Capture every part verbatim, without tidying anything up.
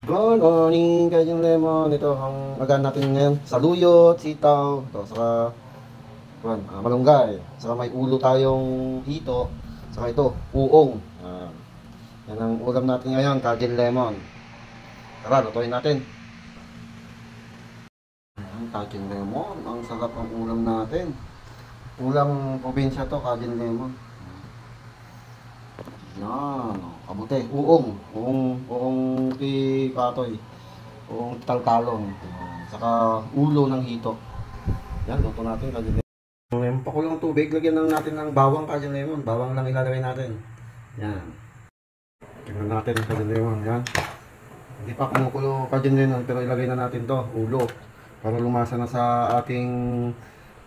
Good morning, Kajin Lemon. Ito ang ulam natin ngayon. Saluyot, sitaw, ito, saka, kuwan, ah, malunggay. Saka may ulo tayong hito, saka ito, uong. Ah, yan ang ulam natin ngayon, Kajin Lemon. Tara, lutuin natin. Ayan, Kajin Lemon, ang sarap ng ulam natin. Ulam probinsya to, Kajin Lemon. Yan, oh, kabute, uong, uong, uong ti patoy, uong ti taltalon, saka ulo ng hito. Yan, luto natin, Kajin Lemon. Ngayon, pakulong tubig, lagyan lang natin ng bawang, Kajin Lemon. Bawang lang ilalagay natin. Yan. Tingnan natin, Kajin Lemon, yan. Hindi pa kumukulo, Kajin Lemon, pero ilagay na natin to, ulo. Para lumasa na sa ating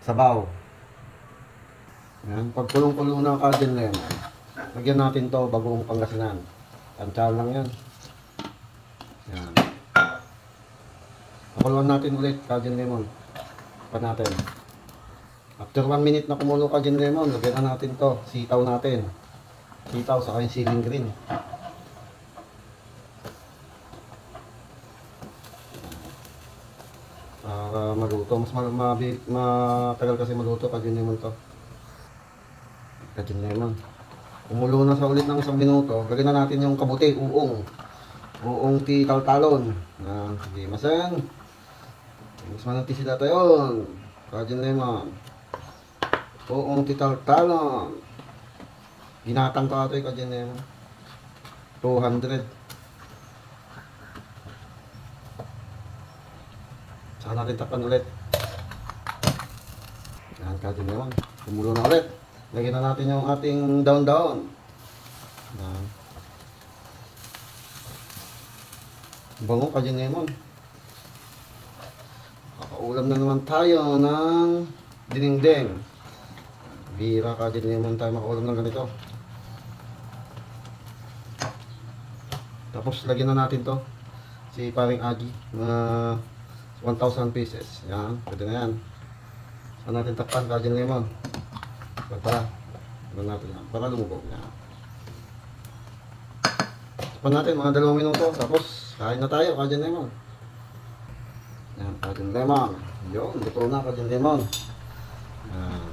sabaw. Yan, pagkulong-kulo na, Kajin Lemon, lagyan natin to, bagoong Pangasinan. Tansya lang yan. Yan. Pakuluan natin ulit, Kajin Lemon. Pa natin. After one minute na kumulo, Kajin Lemon, lagyan na natin to. Sitaw natin. Sitaw, saka yung siling green. Para maluto. Mas ma-, mabi-, matagal kasi maluto, Kajin Lemon to. Kajin Lemon. Kumulo na sa ulit ng isang minuto, lagyan na natin yung kabute, uong. Uong ti taltalon. Ah, sige, masen. Mas manang ti sila tayon. Kajin Lemon. Uong ti taltalon. Ginatang ka ito, Kajin Lemon. Two hundred. Saka natin takpan ulit. Yan, Kajin Lemon. Kumulo na ulit. Lagyan na natin yung ating daon-daon. Yan. Bango, Kajin Lemon. Makaulam na naman tayo ng dinengdeng. Bira, Kajin Lemon, tayo makaulam ng ganito. Tapos, lagyan na natin to. Si Paring Agi, mga one thousand pieces. Yan, pwede na yan. Saan natin takpan, Kajin Lemon? Para, ano natin yan? Para lumubog. Yan. Takpan natin, mga dalawang minuto. Tapos, kain na tayo, Kajin Lemon. Yan, Kajin Lemon. Yun, luto na, Kajin Lemon. Yan.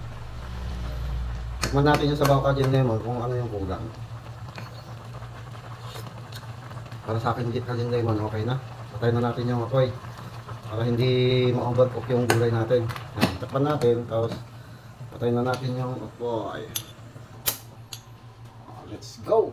Tikman natin yung sabaw, Kajin Lemon, kung ano yung kulang. Para sa akin, Kajin Lemon, okay na. Patayin na natin yung apoy. Para hindi ma-overcook yung gulay natin. Yan, takpan natin. Tapos, patayin na natin yung apoy. Ah, let's go!